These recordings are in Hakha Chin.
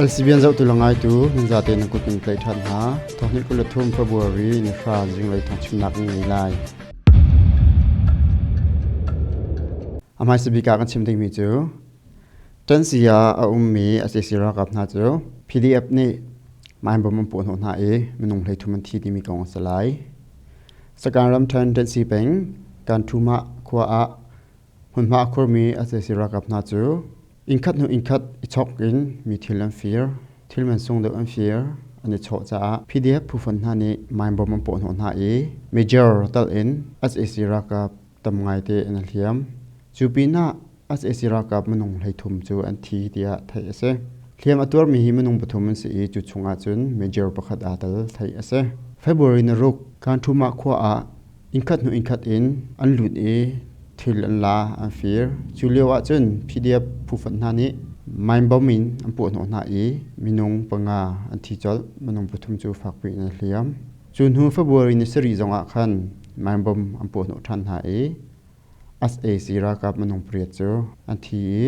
LCBN zohtu le ngaitu nan zate nan kut in tlaih ṭhan hna. Thawhnih 23 February ni hra zinglei thawngchimnak in ngei lai. A hmaisa bik ah kan chim dingmi cu Ṭansi ah a ummi SAC ralkap hna cu PDF nih mainbom an puah hnawh hna i minung 33 an thi timi kong a si lai. Sakan ramṭhen Ṭansi peng Kanṭhumah khua ah Hmunhma a khurmi SAC ralkap hna cu innkhat hnu innkhat i chok in mi thil an fir, thil mansung deuh an fir, an i chawh caah PDF phufonh hna nih mine bomb an puahhnawh hna i Major tal in SAC ralkap tam ngaite an i hliam. Cu pinah SAC ralkap minung 33 cu an thi tiah theih a si. Hliam a tuarmi hi minung pathum an si i cu chungah cun Major pakhat aa tel theih a si. February ni ruk Kanthumah khua ah Innkhat hnu innkhat in an lut i thil an la, an fir. Cu lio ahcun PDF phufonh hna nih mine bomb in an puahhnawh hna i minung panga an thi colh. Minung pathum cu fakpi in an hliam. Cu hnu February ni sarih zongah khan mine bomb an puahhnawh ṭhan hna i SAC ralkap minung pariat cu an thi i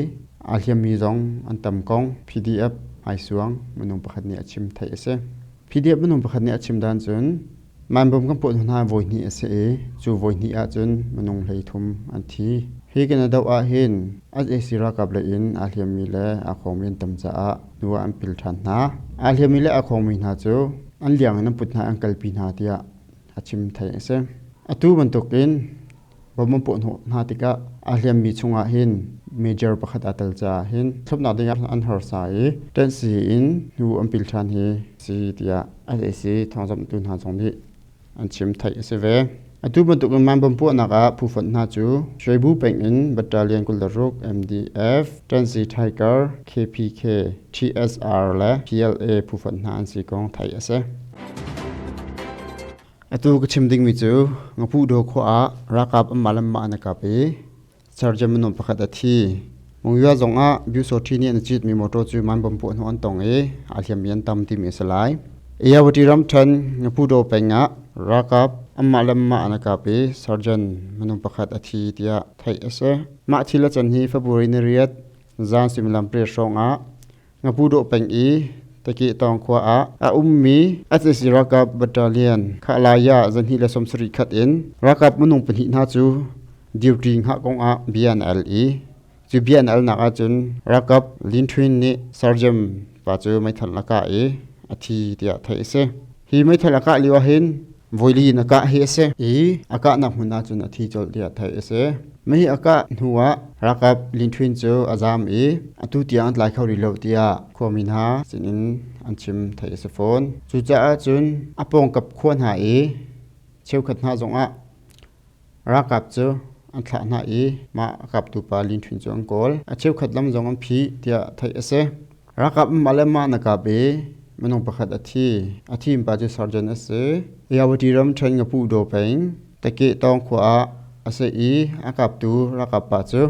aa hliammi zong an tam kong PDF hmaisuang minung pakhat nih a chim theih a si. PDF minung pakhat nih a chim dan cun Manbom kan puah hna voi hnih a si i cu voi hnih ahcun minung 33 an thi. Hi kan i doh ahhin SAC ralkap lei in aa hliammi le aa khawngmi an tam caah hnu ah an pil ṭhan hna. Aa hliammi le aa khawngmi hna cu an liang in an put hna an kalpi hna tiah a chim theih a si. Atu bantukin Bom an puahhnawh hna tikah aa hliammi chungah hin major pakhat aa tel caah hin thlopnak dingah an harsa i ṭenhsi in hnu an pil ṭhan hi si tiah SAC thawngzamhtu hna zong nih an chim theih a si ve. Atu bantukin man bom puahnak ah phufonh hna cu Shwebu peng in Battalion 26 MDF, Ṭenhsi Tiger, KPK, TSR le PLA phufonh hna an si kong theih a si. Atu ka chim dingmi cu Ngapudaw khua ah ralkap anmah le anmah an i kap i sergeant minung pakhat a thi. Monywa zong ah Byusawṭhi nih an i citmi motor cu man-bom puah hnawh an tong i aa hliammi an tam timi a si lai. Ayeyawady ramṭhen Ngapudaw peng ah ralkap anmah le anmah an i kap i sergeant minung pakhat a thi tiah theih a si. Mah thil a can hi February ni riat zan suimilam pariat hrawng ah Ngapudaw peng i Takehtawng khua ah a ummi SAC ralkap battalion Khahlaya 270 khat in ralkap minung pahnih hna cu duty hngah kong ah bia an al i cu bia an alnak ahcun ralkap Lin Thwin nih sergeant pa cu meithal a kah i a thi tiah theih a si. Hi meithal a kah lio ahhin voili in a kah hi a si i a kahnak hmun ahcun a thi colh tiah theih a si. Mei a kah hnuah ralkap Lin Thwin cu a zaam i atu tiang an tlai kho rih lo tiah khuami hna sinin an chim theih a si fawn. Cucaah cun a pawngkap khua hna i cheukhat hna zongah ralkap cu an thlah hna i mah a kaptu pa Lin Thwin cu an kawl. A cheukhat lam zong an phih tiah theih a si. Ralkap mah le mah na kap i minung pakhat a thi. A thim pa cu sergeant a si. Ayawati ram ṭhen Ngapuh Daw peng Takehtawng khua ah a si i a kaptu ralkap pa cu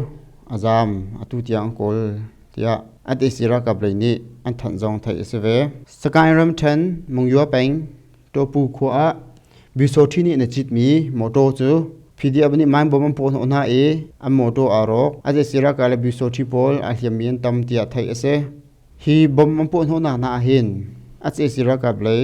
a zaam. Atu tiang an kawl tiah SAC ralkap lei nih an thanh zong theih a si ve. Sagaing ramṭhen Mungyua peng Topu khua ah Byusawṭhi nih an i citmi mawṭaw cu PDF nih mine bomb an puahhnawh hna i an mawṭaw aa rawk. SAC ralkap le Byusawṭhi pawl aa hliammi an tam tiah theih a si. Hi bomb an puahhnawhnak hna ahhin SAC ralkap lei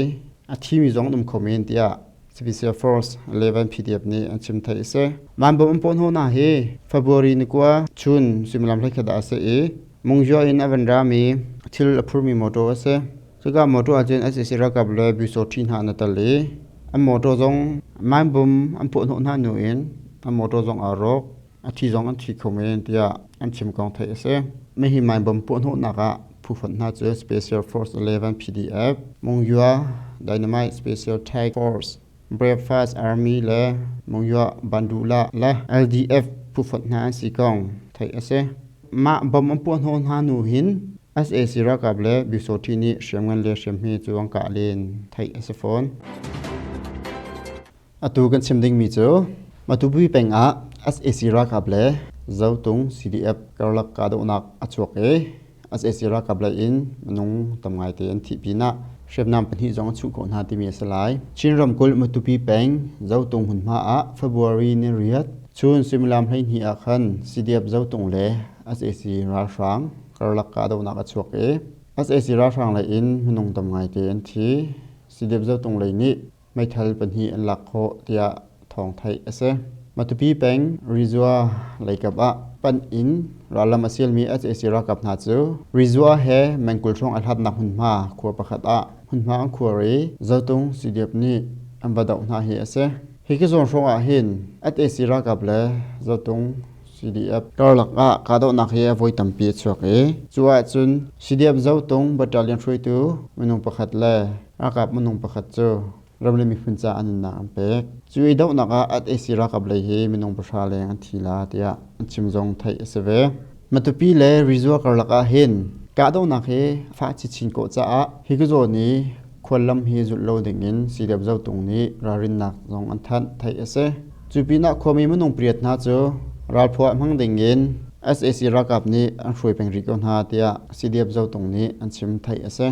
a thimi zong an um kho men tiah Special Force 11 PDF nih an chim theih a si. Mine bomb an puahhnawhnak hi February ni kua chun suimilam 11 ah a si i Mungyua in a van rami thil a phurmi mawṭaw a si. Cuka mawṭaw ahcun SAC ralkap le Byusawṭhi hna an i tel i an mawṭaw zong mine-bom an puahhnawh hna hnu in an mawṭaw zong aa rawk, a thi zong an thi kho men tiah an chim kong theih a si. Hihi mine-bom puahhnawhnak ah phufonh hna cu Special Force 11 PDF, Mungyua Dynamite Special Task Force, Brave Fast Army le Mungyua Bandula le LDF phufonh hna an si kong theih a si. Mah bom an puahhnawh hna hnu hin SAC ralkap le Byusawṭhi nih hriamngan le hriamhme cu an kah len theih a si fawn. Atu kan chim dingmi cu Matupi peng ah SAC ralkap le Zotung CDF karlak kahdohnak a chuak i SAC ralkap lei in minung tam ngaite an thih pinah hriamnam pahnih zong an chuh khawh hna timi a si lai. Chin ramkulh Matupi peng Zotung hmunhma ah February ni riat chun suimilam 12 ah khan CDF Zotung le SAC ralhrang karlak kahdohnak a chuak i Sac ralhrang lei in minung tam ngaite an thi. CDF Zotung lei nih meithal pahnih an lak khawh tiah thawng theih a si. Matupi peng Rizua leikap ah panh in rallam a sialmi sac ralkap hna cu Rizua he meng 20 hrawng a hlatnak hmunhma khua pakhat ah hmunhma an khuar i Zotung CDF nih an va doh hna hi a si. Hi ka zawn hrawng ah hin sac ralkap le Zotung CDF karlak ah kahdohnak hi a voi tampi a chuak i cu ahcun CDF Zotung battalion hruaitu minung pakhat le ralkap minung pakhat cu ram le miphun caah an nunnak an pek. Cu i dohnak ah sac ralkap lei hi minung pahra leng an thi la tiah an chim zong theih a si ve. Matupi le Rizua karlak ah hin kahdohnak hi fah chinchin kawh caah hi ka zawn i khuallam hi zulh lo dingin CDF Zotung nih ralrinnak zong an thanh theih a si. Cu pinah khuami minung pariat hna cu ralphuah hmang dingin sac ralkap nih an hruai peng rih ko hna tiah CDF Zotung nih an chim theih a si.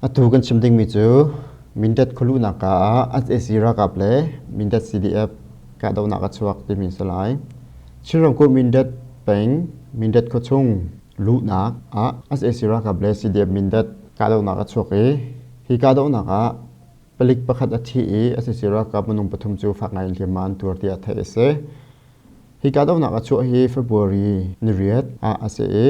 Atu kan chim dingmi cu Mindat khualuhnak ka ah sac ralkap le Mindat CDF kahdohnak a chuak timi a si lai. Chin ramkulh Mindat peng Mindat khuachung luhnak ah sac ralkap le CDF Mindat kahdohnak a chuak i hi kahdohnak ah palik pakhat a thi i sac ralkap minung pathum cu fak ngai in hliamhma an tuar tiah theih a si. Hi kahdohnak a chuah hi February niriat ah a si i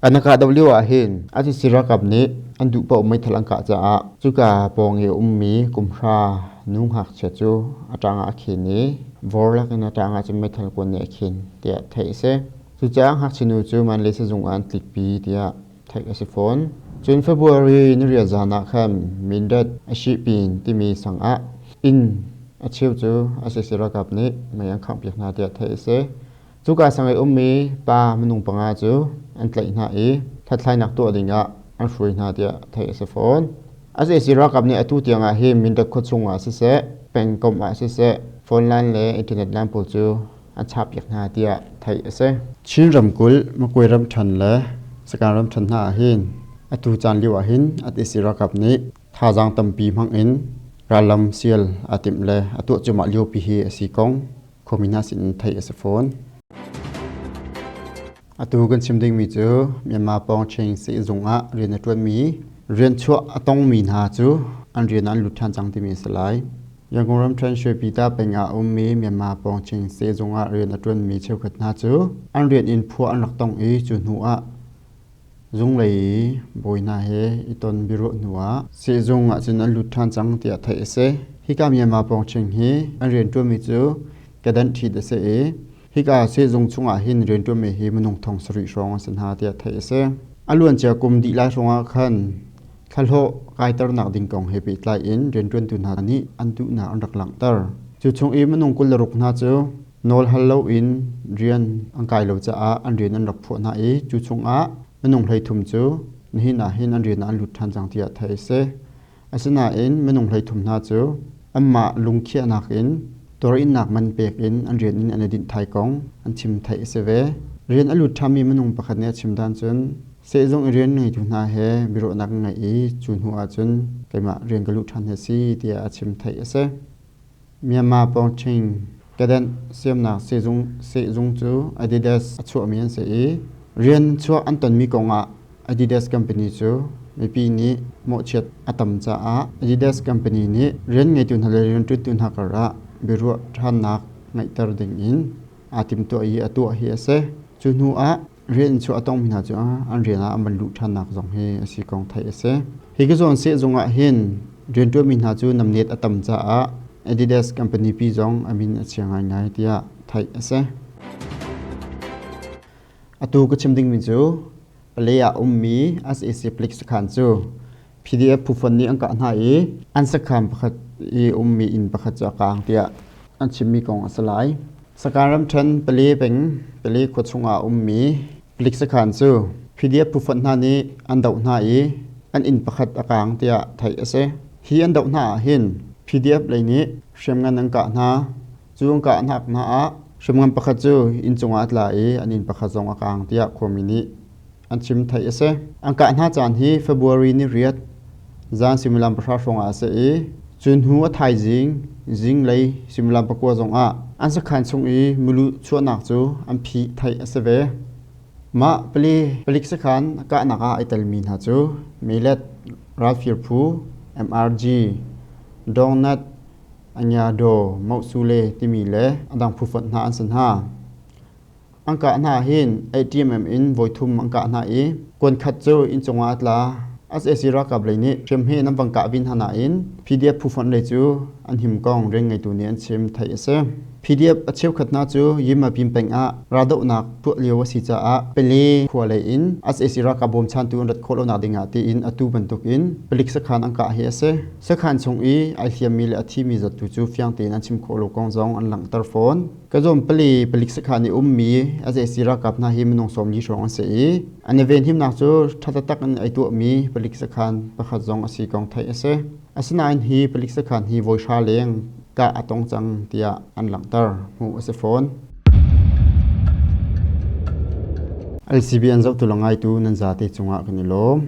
an kahdoh lio ah hin sac ralkap nih an duh paoh meithal an kah caah cuka pawng i a ummi kumhra nu ngakchia cu a ṭang ah a khin i vor lakin a ṭang ah cun meithal kuan nih a khin tiah theih a si. Cucaah ngakchia nu cu Mandalay sizung ah an tlikpi tiah theih a si fawn. Cun February niriat zan ah khan Mindat Ashipin timi sang ah inn a cheu cu sac ralkap nih mei an khanghpiak hna tiah theih a si. Cuka sang i ummi pa minung panga cu an tlaih hna i hlathlainak tuah dingah an hruai hna tiah theih a si fawn. Sac ralkap nih atu tiangah hi Mindat khuachung ah siseh, pengkomh ah siseh, phone line le internet line pawl cu an chahpiak hna tiah theih a si. Chin ramkulh Makwe ramṭhen le Sagaing ramṭhen hna ah hin atu caan lio ah hin sac ralkap nih thazaang tampi hmang in rallam sial aa timh le a tuah cuahmah liopi hi a si kong khuami hna sin in theih a si fawn. Atu kan chim dingmi cu Myanmar Pawngching sehzung ah rian a ṭuanmi rianchuah a tongmi hna cu an rian ah an lut ṭhan cang timi a si lai. Yangon ramṭhen Shwepyita peng ah a ummi Myanmar Pawngching sehzung ah rian a ṭuanmi cheukhat hna cu an rian in phuah an rak tong i cu hnu ah zunglei i bawi hna he i ton biaruah hnu ah sehzung ah cun an lut ṭhan cang tiah theih a si. Hika Myanmar Pawngching hi an rianṭuanmi cu kedan ṭhit a si i hika sehzung chungah hin rianṭuanmi hi minung thong sarih hrawng an si hna tiah theih a si. A luancia kum dih lai hrawngah khan Thlahlawh kaiternak ding kong he pehtlai in rianṭuantu hna nih an duhnak an rak langhter. Cu chung i minung 26 hna cu nawl hal loin rian an kai lo caah an rian an rak phuah hna i cu chungah minung 33 cu nihin ah hin an rian ah an lut ṭhan cang tiah theih a si. Asinain minung 33 hna cu anmah lungkhiahnak in tuarinnak man pek in an rian in an i dinh thai kong an chim theih a si ve. Rian a lut ṭhanmi minung pakhat nih a chim dan cun Sehzung i rian ngeitu hna he biaruahnak ka ngeih i cu hnu ahcun keimah rian ka luh ṭhan hi a si tiah a chim theih a si. Myanmar Pawngching kedanh siamnak sehzung cu Adidas a chuahmi an si i rian chuah an tonmi kongah Adidas company cu mipi nih mawhchiat a tam caah Adidas company nih rian ngeitu hna le rianṭuantu hna karah biaruah ṭhannak ngeihter dingin aa timtuah i a tuah hi a si. Cu hnu ah rian chuah a tongmi hna cu an rian ah an van luh ṭhannak zong hi a si kong theih a si. Hi ka zawn sehzung ah hin rianṭuanmi hna cu namnet a tam caah Adidas company pi zong a min a chia ngaingai tiah theih a si. Atu ka chim dingmi cu Palay ah ummi SAC palik sakhan cu PDF phufon nih an kah hna i an sakhan pakhat i ummi inn pakhat cu a kaang tiah an chimmi kong a si lai. Sakhan ramṭhen Pale peng Pale khua chungah a ummi palik sakhan cu PDF phufonh hna nih an doh hna i an inn pakhat a kaang tiah theih a si. Hi an doh hna ah hin PDF lei nih hriamngan an kah hna. Cu an kah hnak hna ah hriamngan pakhat cu inn cungah a tla i an inn pakhat zong a kaang tiah khuami nih an chim theih a si. An kah hna caan hi February ni riat zan suimilam pahra hrawngah a si i cu hnu a thaizing zinglei suimilam pakua zongah an sakhan chung i milu chuahnak cu an phih theih a si ve. Mah pali palik sakhan kahnak ah ai telmi hna cu Melet Ralfir Phu, MRG, Dongnat, Anyado, Mohsule timi le a dang phu fonh hna an si hna. An kah hna hin ATM in voithum an kah hna i kuan khat cu inn cungah a tla. SAC ralkap lei nih hriamhme in an van kah vin hna nain PDF phufonh lei cu an him kong rian ngeitu nih an chim theih a si. PDF a cheukhat hna cu Yimapin peng ah raldohnak tuah lio a si caah Pele khua lei in SAC ralkap bawmchantu an rat khawh lonak ding ah tiin atu bantuk in palik sakhan an kah hi a si. Sakhan chung i ai hliammi le a thimi zat tu cu fiang tein an chim khawh lo kong zong an langhter fawn. Ka zum pali palik sakhan i ummi SAC ralkap hna hi minung 40 hrawng an si i an i venhimnak cu ṭha taktak in ai tuahmi palik sakhan pakhat zong a si kong theih a si. Asinain hi palik sakhan hi voi hra leng kah a tong cang tiah an langhter hmuh a si fawn. LCB an zohtu le ngaitu nan zate cungah kan i lawm.